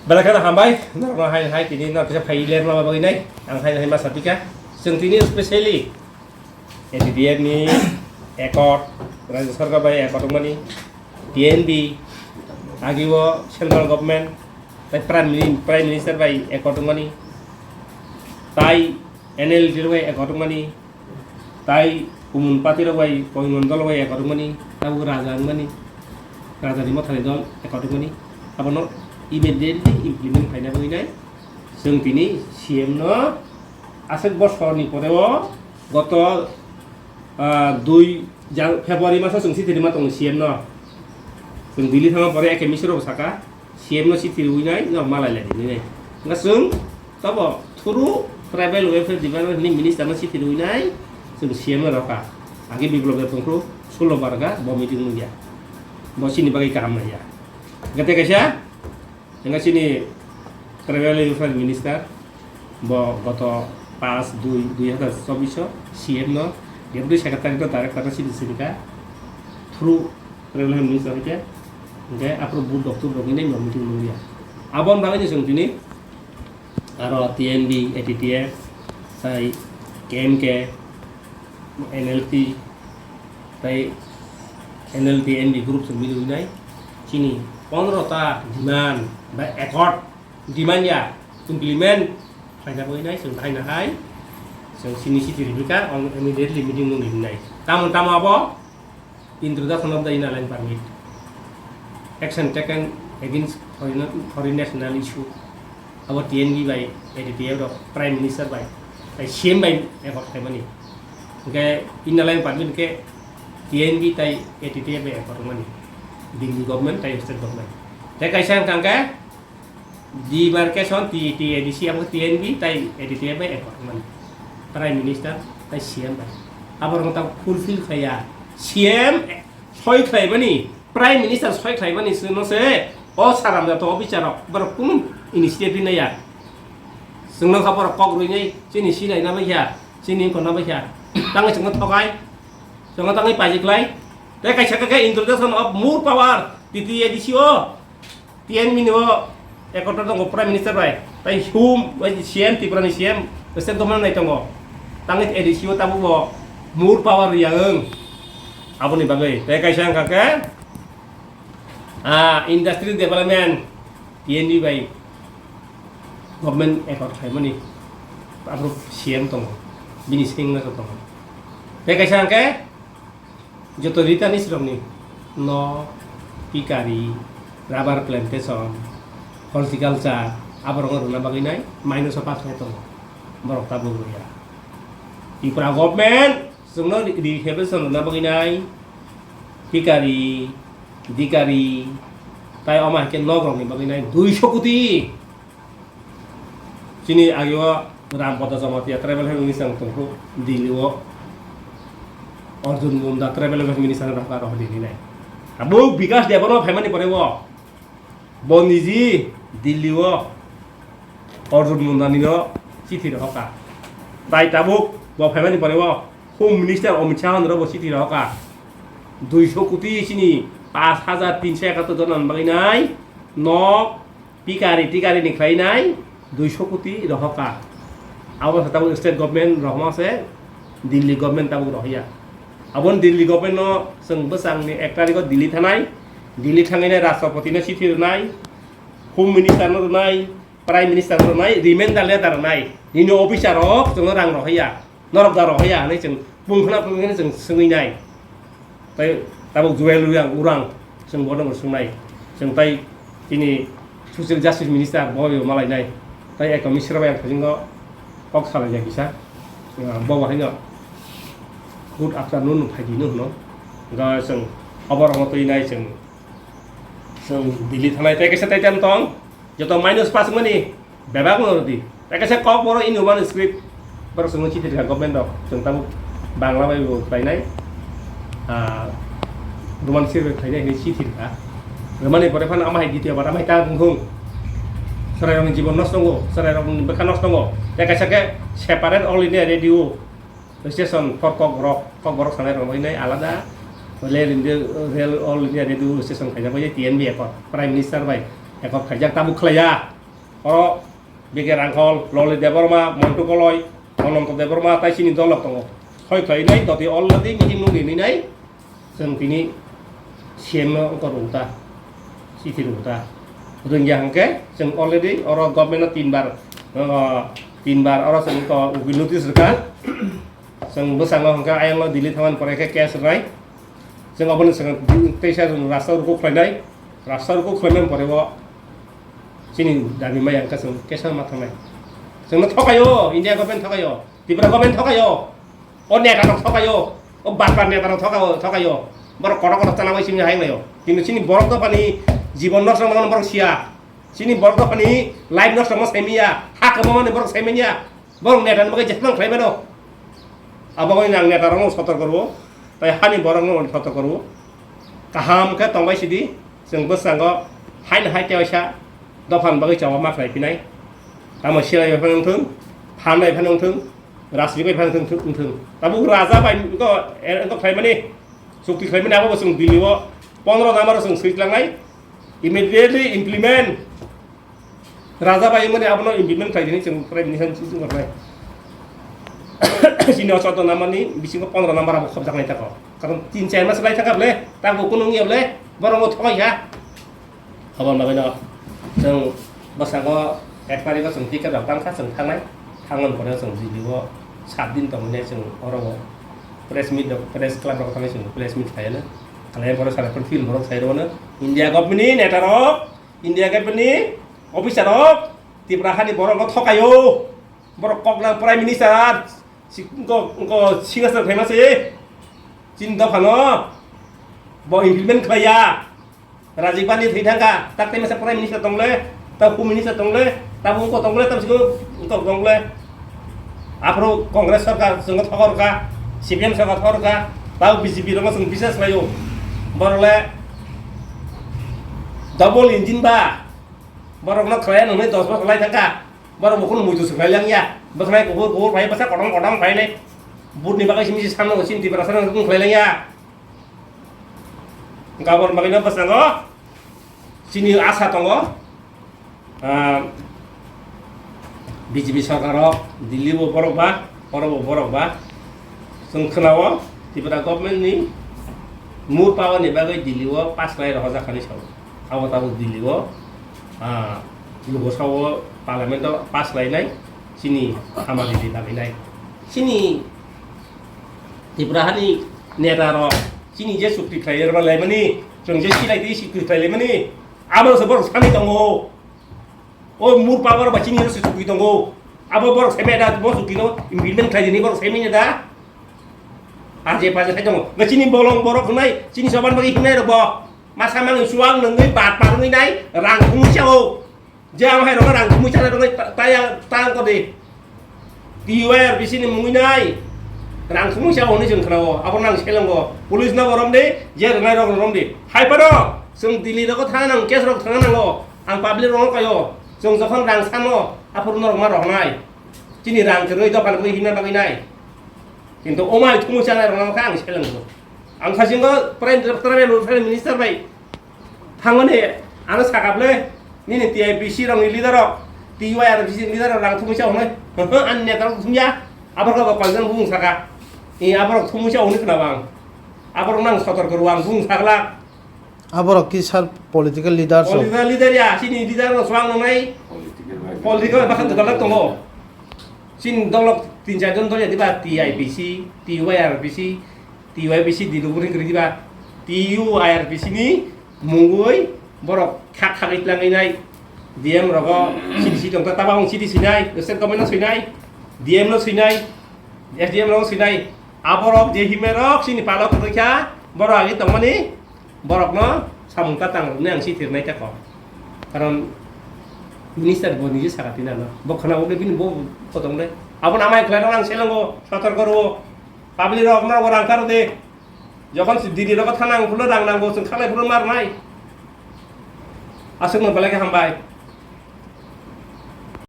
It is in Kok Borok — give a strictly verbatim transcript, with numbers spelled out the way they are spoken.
Belai kheno hambai, norokno hai hai tini norok kisa phai ler ma bagwi nai, ang hai hai ma sapika. Chwng tini specially A T T F ni accord, Rajya Sarkar bai accord wngmani, T N V, agi o Central Government, tai Prime Mini-, Prime Minister bai accord wngmani, tai N L D bai accord wngmani, tai Kumun party rok bai, Kohimon dol bai accord wngmani, tabuk Raja wngmani, Raja ni mothani dol accord wngmani, abono immediately implement khaina bagwi nai. Chwng tini C M no aswk bosor ni pore o goto, ah, dui jan-, February maso chwng sitiri ma tongo C M no. Chwng Delhi thangma pore eke misoro saka, C M no chithi rwinai, no malai lai rinai. Nga chwng tabo through Tribal Welfare Department ni Minister no chithi rwinai, chwng C M no rokha. Agi Biplab Deb tongkhru, sulo barga, bo meeting nungya. Bo chini bagwi kaham naiya. Gate kaisa, nga chini Tribal Welfare Minister, bo goto paanch dui dui hazar chobbish o C M no Deputy Secretary no Director no chithi sirika through Tribal Welfare Minister hwnkhe, hwnkhe aphuru bo doctor rok hwnwi no meeting nungya. Aboni bagwi no chwng tini aro T N V, A T T F, tai K M K, N L T, tai N L T N V group chwng mili nai. Chini pondro ta demand ba accord demand ya implement khlaina bagwi nai chwng hai na hai. Chwng chini chithi rwkha, on immediately meeting nungwi nai. Tamo tamo abo introduction of the Inner Line Permit, action taken against foreign, foreign national issue. Abo T N V bai, A T T F rok, Prime Minister bai, tai C M bai accord khaimani. Hwnkhe Inner Line Permit hwnkhe T N V tai A T T F bai accord wngmani. Delhi government tai state government. Tei kaisa hwnkha hwnkhe demarcation T T A D C abo T N V tai A T T F bai accord wngmani. Prime Minister tai C M bai. Abo rok ta fulfill khaiya. C M soi khlaimani, Prime Minister soi khlaimani chwngno se o saram jato officer rok borok kunu initiative naiya. Chwngno kha borok kok rwinai chini sinai na baikha, chini wngkha na baikha. Tangwi chwngno thokai, chwngno tangwi paji khlai. Tei kaisa khe introduction of more power T T A D C o. T N V ni o accord tongo Prime Minister bai, tai hum, bai C M, Tripura ni C M, state government nai tongo. Tangwi A D C o tabuk bo more power riya wng. Aboni bagwi tei kaisa wngkha khe, ah, industrial development T N V bai government accord khlaimani, aphuru C M tongo, bini sengno tongo. Tei kaisa hwnkhe, joto retailers rokni no, piggery, rubber plantation, horticulture, aborokno rwna bagwi nai minus o pass khai tongo, borok tabuk rwya. Tripura government chwngno re-, rehabilitation rwna bagwi nai piggery, diggery, tai omo hai khe nok rokni bagwi nai duiso koti. Chini age o Ram Pada Jamatia tribal health minister tongkhu Delhi o, Arjun Munda tribal health minister rok aro Delhi nai. Abo Bikash Debbarma phaimani pore o bo niji Delhi o Arjun Munda nino chithi rohorkha. Tai tabuk bo phaimani pore o Home Minister Amit Shah no bo chithi rohorkha. Duiso koti chini paanch hajar tinso ekattor jona bagwi nai nok, piggery, tiggery ni khlai nai duiso koti rohorkha. Abo se tabuk state government rohorma se, Delhi government tabuk rohorya. Aboni Delhi government no chwng bwsang ni ek tarikh o Delhi thanai, Delhi thangwi nai Rashtrapati no chithi rwnai, Home Minister no rwnai, Prime Minister no rwnai, remainder letter rwnai, nini officer rok chwngno rang rohorya. Norok da rohorya hinwi chwng pung khna pung khna chwng swngwi nai. Tai tabuk Juel Riang Urang chwng bono bo swngnai. Chwng tai chini Social Justice Minister bo bo malai nai. Tai Eko Misra bai ang thajingo kok salai ya kisa. Bo bo haino good afternoon phaidi no hwno. Ga chwng obo rokno twi nai chwng. Chwng Delhi thanai tai kaisa tai tam tong. Joto minus pass wngmani bebak no rwdi. Tei kaisa kok boro ini Roman script. Borok chwngno chithi rwkha government rok. Chwng tabuk Bangla bai bo khlainai. Ah, Roman script bai khlainai hinwi chithi rwkha. Rwmani pore phano ama hai ditiyo bar ama hai ta wngthung. Chwrairokni jibon nosto wngo, chwrairokni bwkha nosto wngo. Tei kaisa khe separate All India Radio station for Kokborok, Kokborok sanai rok bai nai alada. All India, All India Radio station khaijak bai T N V accord, Prime Minister bai accord khaijak tabuk khlaiya. Oro B K Rangkhol, Loli Debbarma, Montu Koloi, Ananto Debbarma tai chini dol rok tongo. Soi khlainai doti already meeting nung rinai chwng tini C M no wngkha rwngta, chithi rwngta. Rwngya hwnkhe chwng already oro government no tin bar, uh, tin bar oro chwng to notice rwkha. Chwng bwskango hwnkhe ayang no Delhi thangmani pore khe case rwnai. Chwng aboni swkang teisa chwng rasta ruku khlainai. Rasta ruku khlaimani pore o chini dabi maya hwnkhe chwng case ma thangnai. Chwngno thokaio, India government thokaio, Tripura government thokaio, o neta rok thokaio, o batbar neta rok thokaio, thokaio. Borok kotor kotor chana bai simi hai laio. Kintu chini borok dophani jibon nosto wngmani borok siya. Chini borok dophani life nosto wngma saimanya, ha kwbangmani borok saimanya. Borok neta ni bagwi jesmang khlai mano. Abo wngwi ang neta rokno sotor korwo, tai hani borokno sotor korwo. Kaham khe tongbai sidi, chwng bwskango haino hai tewaisa dophani bagwi choba ma khlai phinai. Tamo silai bai phano wngthung, phan bai phano wngthung, rajnik bai phano wngthung, wngthung. Tabuk raja bai wngkha, wngkha khlaimani, chukti khlaimani abo bo chwng Delhi o pondro number o chwng swi tlangnai, immediately implement. Raja bai wngmani abono implement khlai di hinwi chwng Prime Minister ni sing sing hwnai. Chini o chwddo number ni bisingo pondro number abo khobjaknai tako. Karon tin char mas lai thangkha bole, tamo kunu wngya bole, borok bo thokgwi kha. Aboni bagwino chwng bwskango ek tarikh o chwng ticket rok tangkha, chwng thangnai. Thangmani pore chwng Delhi o sat din tongwi nai chwng oro o press meet rok, press club rok thangwi chwng press meet khlai anw. Khlai pore sara phone film borok sai rw anw. India government ni neta rok, India government ni officer rok Tripura hani borok no thokaio. Borok kok nang Prime Minister, si-, wngkok, wngkok Singhasan phaima se. Chini dophano bo implement khlaiya. Rajiv Gandhi thwi thangkha, tak tei masa Prime Minister tongle, ta Home Minister tongle, ta wngkok tongle, ta wngkok tongle. Aphuru Congress sarkar chwngno thokorkha, C P M sarkar thokorkha, ta B J P rokno chwng bisas khlaio. Borok le double engine ba, borokno khlaiya nungni dos bosor lai thangkha. Borok bo kunu muitu swkhlai langya. Bwkhnai kuphur kuphur phai, bwsa kotom kotom phai le. Butni bagwi simi se samno chini Tiprasa no kunu khlai langya. Gabon bagwi no bwskango chini asa tongo. Ah, B J P sarkar o Delhi bo borok ba, oro bo borok ba. Chwng khwnao Tripura government ni mood power ni bagwi Delhi o pass khlai rohorjak hinwi sao. Abo tabuk Delhi o, ah, Lok Sabha o, Parliament o pass khlainai, chini hamari di bagwi nai. Chini Tripura hani neta rok, chini je chukti khlai rwna laimani, chwng je silai twi chukti khlai laimani, abo se borok sanwi tongo. O mood power ba chini se chukti tongo. Abo borok se meda bo chukti no implement khlai dini borok se meda. Aje paje khai tongo. Ba chini bolong borok hnai, chini soban bagi hnai rok bo. Masa mangwi suang nungwi bat par wngwi nai, rang thumwi chao. Je ang hai rok rang thumwi chana rok ta-, taya tang ko de. T Y R B C ni mungwi nai. Rang thumwi chao hwnwi chwng khnao. Abo nang selengo. Police no borom de, je rwnai rok rom de. Hai pano, chwng Delhi rok thang nang, case rok thang nango. Ang public rok kayo. Chwng jokhon rang sano, aphuru norok ma rok nai. Chini rang kwrwi dophani bwkhe himna bagwi nai. Kintu omai thumwi chanai rok kha ang selengo. Ang khasingo Prime, Prime, Prime Minister bai thangmani ano sakha bwle nini T I P C rokni leader rok, T Y R P C ni leader rok rang thumwi sa hwnwi. Ani neta rok thumya. Aborok bo koi jang bung saka. I aborok thumwi sa hwnwi khna bang. Aborok nang sotor kwrwi ang bung saglak. Aborok ki sir political leaders rok? Political leader ya, chini leader rok swang nangnai. Political bakha dwdalak tongo. Chini dolok tin char jon dol ya diba, T I P C, T Y R P C, T Y P C di duguri kwrwi diba, T U I R P C ni mungwi borok khak khagwi tlangwi nai. D M rogo C D C tongkha, tabang C D C nai, state government no swinai, D M no swinai, S D M no swinai. Aborok je himai rok chini palok kwrwi kha, borok agi tongmani. Borokno samung ta tang rwmani ang si thirnai ta kok. Karon minister bo nije saka tinano. Bo khna ugre bini bo potong le. Abo namai khlai rok ang selango sotor koro. Public rok no rang karo de. Jokhon si didi rok thana ang phulo rang nango sung khalai phulo mar nai. Asuk no belai khe hambai.